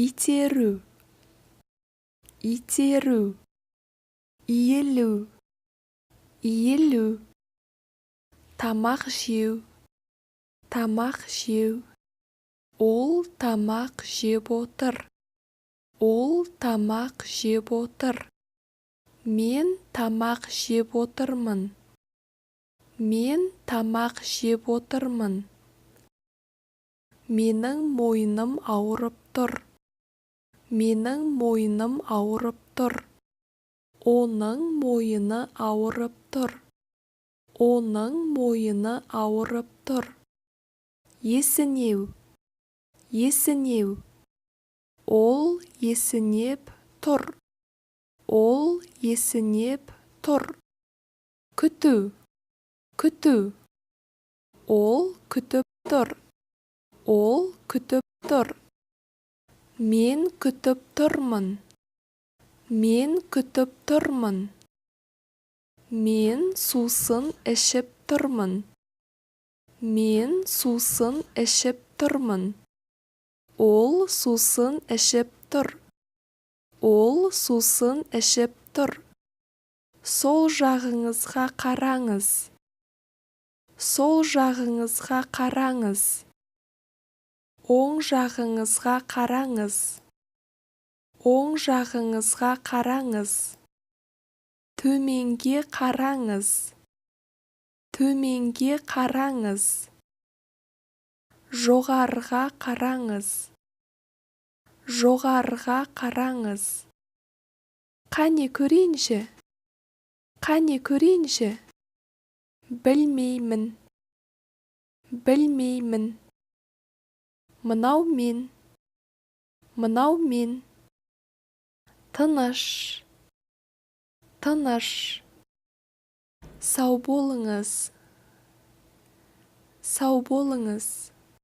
Итеру, итеру. Иілу, иілу. Тамақ жеу, тамақ жеу. Ол тамақ жеп отыр. Ол тамақ жеп отыр. Мен тамақ жеп отырмын. Мен тамақ жеп отырмын. Менің мойным ауырып тұр. Менің мойным ауырып тұр. Оның мойыны ауырып тұр. Оның мойыны ауырып тұр. Есінеу, есінеу. Ол есінеп тұр. Ол есінеп тұр. Күту, күту. Ол күтіп тұр. Ол күтіп тұр. Мен күтіп тұрмын. Мен күтіп тұрмын. Мен сусын ішіп тұрмын. Мен сусын ішіп тұрмын. Ол сусын ішіп тұр. Ол сусын ішіп тұр. Сол жағыңызға қараңыз. Сол жағыңызға қараңыз. Оң жағыңызға қараңыз. Оң жағыңызға қараңыз. Төменге қараңыз. Төменге қараңыз. Жоғарыға қараңыз. Жоғарыға қараңыз. Қане, көрейінші. Қане, көрейінші. Білмеймін, білмеймін. Мынау мен, мынау мен. Тыныш, тыныш. Сау болыңыз, сау болыңыз.